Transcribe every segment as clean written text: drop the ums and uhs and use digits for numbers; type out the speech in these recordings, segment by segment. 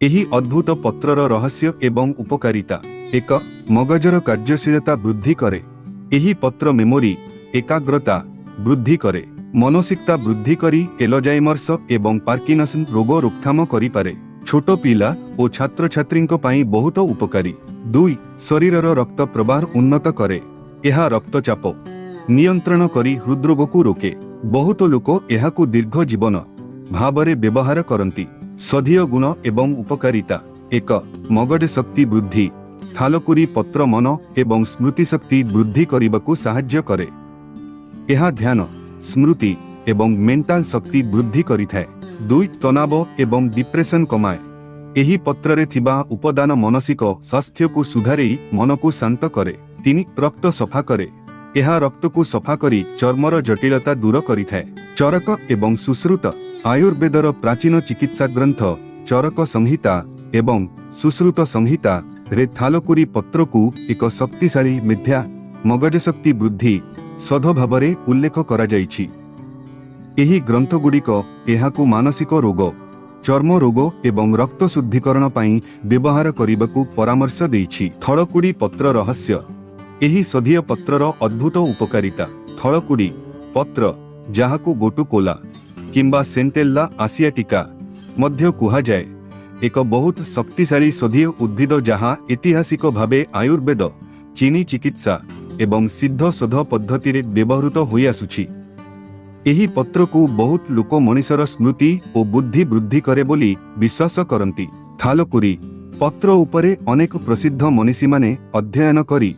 ଏହି ଅଦ୍ଭୁତ ପତ୍ରର ରହସ୍ୟ ଏବଂ ଉପକାରିତା। 1. ମଗଜର କାର୍ଯ୍ୟଶୀଳତା ବୃଦ୍ଧି କରେ। ଏହି ପତ୍ର ମେମୋରି, ଏକାଗ୍ରତା ବୃଦ୍ଧି କରେ। ମାନସିକତା ବୃଦ୍ଧି କରି ଏଲଜାଇମର୍ସ ଏବଂ ପାର୍କିନସନ୍ ରୋଗ ରୋକଥାମ କରିପାରେ। ଛୋଟ ପିଲା ଓ ଛାତ୍ରଛାତ୍ରୀଙ୍କ ପାଇଁ ବହୁତ ଉପକାରୀ। 2. ଶରୀରର ରକ୍ତ ପ୍ରବାହ ଉନ୍ନତ କରେ। ଏହା ରକ୍ତଚାପ ନିୟନ୍ତ୍ରଣ କରି ହୃଦରୋଗକୁ ରୋକେ। ବହୁତ ଲୋକ ଏହାକୁ ଦୀର୍ଘ ଜୀବନ ଭାବରେ ବ୍ୟବହାର କରନ୍ତି। ଔଷଧୀୟ ଗୁଣ ଏବଂ ଉପକାରିତା। 1. ମଗଜ ଶକ୍ତି ବୃଦ୍ଧି। ଥାଲକୁରି ପତ୍ର ମନ ଏବଂ ସ୍ମୃତିଶକ୍ତି ବୃଦ୍ଧି କରିବାକୁ ସାହାଯ୍ୟ କରେ। ଏହା ଧ୍ୟାନ, ସ୍ମୃତି ଏବଂ ମେଣ୍ଟାଲ ଶକ୍ତି ବୃଦ୍ଧି କରିଥାଏ। 2. ତନାବ ଏବଂ ଡିପ୍ରେସନ କମାଏ। ଏହି ପତ୍ରରେ ଥିବା ଉପାଦାନ ମାନସିକ ସ୍ୱାସ୍ଥ୍ୟକୁ ସୁଧାରେଇ ମନକୁ ଶାନ୍ତ କରେ। 3. ରକ୍ତ ସଫା କରେ। ଏହା ରକ୍ତକୁ ସଫା କରି ଚର୍ମର ଜଟିଳତା ଦୂର କରିଥାଏ। ଚରକ ଏବଂ ସୁଶ୍ରୁତ। ଆୟୁର୍ବେଦର ପ୍ରାଚୀନ ଚିକିତ୍ସା ଗ୍ରନ୍ଥ ଚରକ ସଂହିତା ଏବଂ ସୁଶ୍ରୁତ ସଂହିତା ରେ ଥାଲକୁରି ପତ୍ରକୁ ଏକ ଶକ୍ତିଶାଳୀ ମେଧ୍ୟା, ମଗଜ ଶକ୍ତି ବୃଦ୍ଧି ଔଷଧ ଭାବରେ ଉଲ୍ଲେଖ କରାଯାଇଛି। ଏହି ଗ୍ରନ୍ଥଗୁଡ଼ିକ ଏହାକୁ ମାନସିକ ରୋଗ, ଚର୍ମ ରୋଗ ଏବଂ ରକ୍ତ ଶୁଦ୍ଧିକରଣ ପାଇଁ ବ୍ୟବହାର କରିବାକୁ ପରାମର୍ଶ ଦେଇଛି। ଥଳକୁଡ଼ି ପତ୍ର ରହସ୍ୟ। ଏହି ଔଷଧୀୟ ପତ୍ରର ଅଦ୍ଭୁତ ଉପକାରିତା। ଥଳକୁଡ଼ି ପତ୍ର, ଯାହାକୁ ଗୋଟୁକୋଲା କିମ୍ବା ସେଣ୍ଟେଲ୍ଲା ଆସିଆଟିକା ମଧ୍ୟ କୁହାଯାଏ, ଏକ ବହୁତ ଶକ୍ତିଶାଳୀ ଔଷଧୀୟ ଉଦ୍ଭିଦ, ଯାହା ଐତିହାସିକ ଭାବେ ଆୟୁର୍ବେଦ, ଚୀନୀ ଚିକିତ୍ସା ଏବଂ ସିଦ୍ଧ ଔଷଧ ପଦ୍ଧତିରେ ବ୍ୟବହୃତ ହୋଇଆସୁଛି। ଏହି ପତ୍ରକୁ ବହୁତ ଲୋକ ମଣିଷର ସ୍ମୃତି ଓ ବୁଦ୍ଧି ବୃଦ୍ଧି କରେ ବୋଲି ବିଶ୍ୱାସ କରନ୍ତି। ଥାଲକୁରି ପତ୍ର ଉପରେ ଅନେକ ପ୍ରସିଦ୍ଧ ମନୀଷୀମାନେ ଅଧ୍ୟୟନ କରି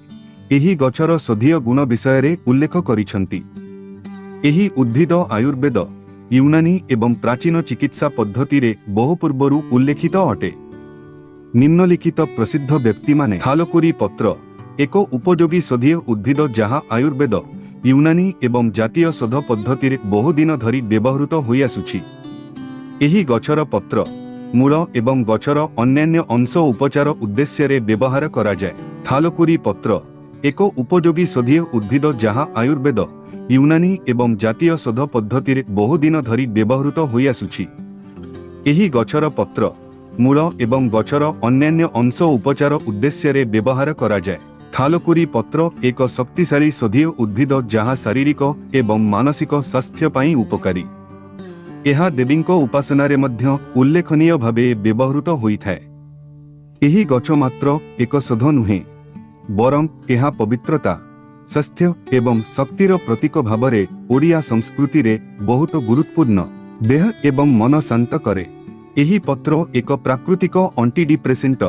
ଏହି ଗଛର ଔଷଧୀୟ ଗୁଣ ବିଷୟରେ ଉଲ୍ଲେଖ କରିଛନ୍ତି। ଏହି ଉଦ୍ଭିଦ ଆୟୁର୍ବେଦ, ୟୁନାନୀ ଏବଂ ପ୍ରାଚୀନ ଚିକିତ୍ସା ପଦ୍ଧତିରେ ବହୁ ପୂର୍ବରୁ ଉଲ୍ଲେଖିତ ଅଟେ। ନିମ୍ନଲିଖିତ ପ୍ରସିଦ୍ଧ ବ୍ୟକ୍ତିମାନେ। ଥାଲକୁରି ପତ୍ର ଏକ ଉପଯୋଗୀ ଔଷଧୀୟ ଉଦ୍ଭିଦ, ଯାହା ଆୟୁର୍ବେଦ, ୟୁନାନୀ ଏବଂ ଜାତୀୟ ଔଷଧ ପଦ୍ଧତିରେ ବହୁଦିନ ଧରି ବ୍ୟବହୃତ ହୋଇଆସୁଛି। ଏହି ଗଛର ପତ୍ର, ମୂଳ ଏବଂ ଗଛର ଅନ୍ୟାନ୍ୟ ଅଂଶ ଉପଚାର ଉଦ୍ଦେଶ୍ୟରେ ବ୍ୟବହାର କରାଯାଏ। ଥାଲକୁରି ପତ୍ର ଏକ ଉପଯୋଗୀ ଔଷଧୀୟ ଉଦ୍ଭିଦ, ଯାହା ଆୟୁର୍ବେଦ, ୟୁନାନୀ ଏବଂ ଜାତୀୟ ଔଷଧ ପଦ୍ଧତିରେ ବହୁଦିନ ଧରି ବ୍ୟବହୃତ ହୋଇଆସୁଛି। ଏହି ଗଛର ପତ୍ର, ମୂଳ ଏବଂ ଗଛର ଅନ୍ୟାନ୍ୟ ଅଂଶ ଉପଚାର ଉଦ୍ଦେଶ୍ୟରେ ବ୍ୟବହାର କରାଯାଏ। ଥାଲକୁରି ପତ୍ର ଏକ ଶକ୍ତିଶାଳୀ ଔଷଧୀୟ ଉଦ୍ଭିଦ, ଯାହା ଶାରୀରିକ ଏବଂ ମାନସିକ ସ୍ୱାସ୍ଥ୍ୟ ପାଇଁ ଉପକାରୀ। ଏହା ଦେବୀଙ୍କ ଉପାସନାରେ ମଧ୍ୟ ଉଲ୍ଲେଖନୀୟ ଭାବେ ବ୍ୟବହୃତ ହୋଇଥାଏ। ଏହି ଗଛ ମାତ୍ର ଏକ ଔଷଧ ନୁହେଁ, ବରଂ ଏହା ପବିତ୍ରତା, ସ୍ୱାସ୍ଥ୍ୟ ଏବଂ ଶକ୍ତିର ପ୍ରତୀକ ଭାବରେ ଓଡ଼ିଆ ସଂସ୍କୃତିରେ ବହୁତ ଗୁରୁତ୍ୱପୂର୍ଣ୍ଣ। ଦେହ ଏବଂ ମନ ଶାନ୍ତ କରେ। ଏହି ପତ୍ର ଏକ ପ୍ରାକୃତିକ ଆଣ୍ଟିଡିପ୍ରେସେଣ୍ଟ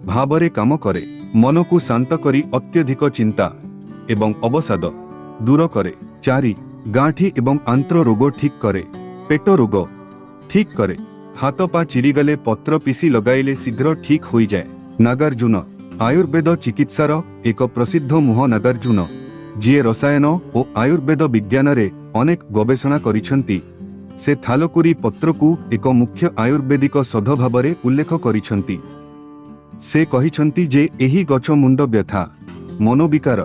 ଭାବରେ କାମ କରେ। ମନକୁ ଶାନ୍ତ କରି ଅତ୍ୟଧିକ ଚିନ୍ତା ଏବଂ ଅବସାଦ ଦୂର କରେ। 4. ଗାଁଠି ଏବଂ ଆନ୍ତ୍ର ରୋଗ ଠିକ୍ କରେ। ପେଟ ରୋଗ ଠିକ୍ କରେ। ହାତ ପା ଚିରିଗଲେ ପତ୍ର ପିସି ଲଗାଇଲେ ଶୀଘ୍ର ଠିକ୍ ହୋଇଯାଏ। ନାଗାର୍ଜୁନ। ଆୟୁର୍ବେଦ ଚିକିତ୍ସାର ଏକ ପ୍ରସିଦ୍ଧ ମୁହଁ ନାଗାର୍ଜୁନ, ଯିଏ ରସାୟନ ଓ ଆୟୁର୍ବେଦ ବିଜ୍ଞାନରେ ଅନେକ ଗବେଷଣା କରିଛନ୍ତି, ସେ ଥାଲକୁରି ପତ୍ରକୁ ଏକ ମୁଖ୍ୟ ଆୟୁର୍ବେଦିକ ଔଷଧ ଭାବରେ ଉଲ୍ଲେଖ କରିଛନ୍ତି। ସେ କହିଛନ୍ତି ଯେ ଏହି ଗଛ ମୁଣ୍ଡ ବ୍ୟଥା, ମନୋବିକାର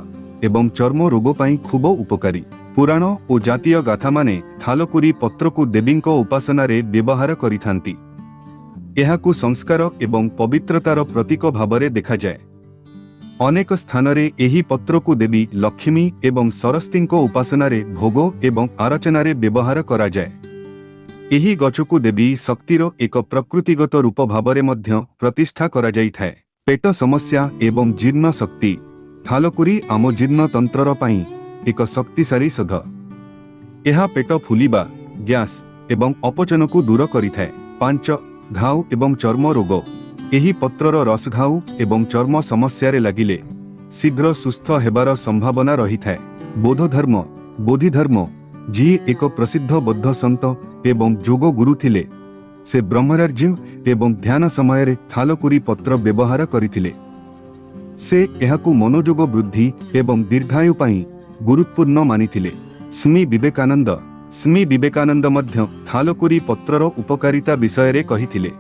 ଏବଂ ଚର୍ମ ରୋଗ ପାଇଁ ଖୁବ ଉପକାରୀ। ପୁରାଣ ଓ ଜାତୀୟ ଗାଥାମାନେ ଥାଲକୁରି ପତ୍ରକୁ ଦେବୀଙ୍କ ଉପାସନାରେ ବ୍ୟବହାର କରିଥାନ୍ତି। ଏହାକୁ ସଂସ୍କାର ଏବଂ ପବିତ୍ରତାର ପ୍ରତୀକ ଭାବରେ ଦେଖାଯାଏ। ଅନେକ ସ୍ଥାନରେ ଏହି ପତ୍ରକୁ ଦେବୀ ଲକ୍ଷ୍ମୀ ଏବଂ ସରସ୍ୱତୀଙ୍କ ଉପାସନାରେ ଭୋଗ ଏବଂ ଆରଚନାରେ ବ୍ୟବହାର କରାଯାଏ। ଏହି ଗଛକୁ ଦେବୀ ଶକ୍ତିର ଏକ ପ୍ରକୃତିଗତ ରୂପ ଭାବରେ ମଧ୍ୟ ପ୍ରତିଷ୍ଠା କରାଯାଇଥାଏ। ପେଟ ସମସ୍ୟା ଏବଂ ଜୀର୍ଣ୍ଣ ଶକ୍ତି। ଥାଲକୁରି ଆମ ଜୀର୍ଣ୍ଣତନ୍ତ୍ରର ପାଇଁ ଏକ ଶକ୍ତିଶାଳୀ ଔଷଧ। ଏହା ପେଟ ଫୁଲିବା, ଗ୍ୟାସ୍ ଏବଂ ଅପଚନକୁ ଦୂର କରିଥାଏ। 5. ଘାଉ ଏବଂ ଚର୍ମ ରୋଗ। ଏହି ପତ୍ରର ରସ ଘାଉ ଏବଂ ଚର୍ମ ସମସ୍ୟାରେ ଲାଗିଲେ ଶୀଘ୍ର ସୁସ୍ଥ ହେବାର ସମ୍ଭାବନା ରହିଥାଏ। ବୋଧଧର୍ମ। ବୋଧିଧର୍ମ, ଯିଏ ଏକ ପ୍ରସିଦ୍ଧ ବୌଦ୍ଧ ସନ୍ଥ ଏବଂ ଯୋଗ ଗୁରୁ ଥିଲେ, ସେ ବ୍ରହ୍ମଚର୍ଯ୍ୟ ଏବଂ ଧ୍ୟାନ ସମୟରେ ଥାଲକୁରି ପତ୍ର ବ୍ୟବହାର କରିଥିଲେ। ସେ ଏହାକୁ ମନୋଯୋଗ ବୃଦ୍ଧି ଏବଂ ଦୀର୍ଘାୟୁ ପାଇଁ ଗୁରୁତ୍ୱପୂର୍ଣ୍ଣ ମାନିଥିଲେ। ସ୍ୱାମୀ ବିବେକାନନ୍ଦ। ସ୍ୱାମୀ ବିବେକାନନ୍ଦ ମଧ୍ୟ ଥାଲକୁରି ପତ୍ରର ଉପକାରିତା ବିଷୟରେ କହିଥିଲେ।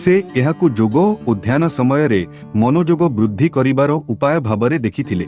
ସେ ଏହାକୁ ଯୋଗ ଓ ଧ୍ୟାନ ସମୟରେ ମନୋଯୋଗ ବୃଦ୍ଧି କରିବାର ଉପାୟ ଭାବରେ ଦେଖିଥିଲେ।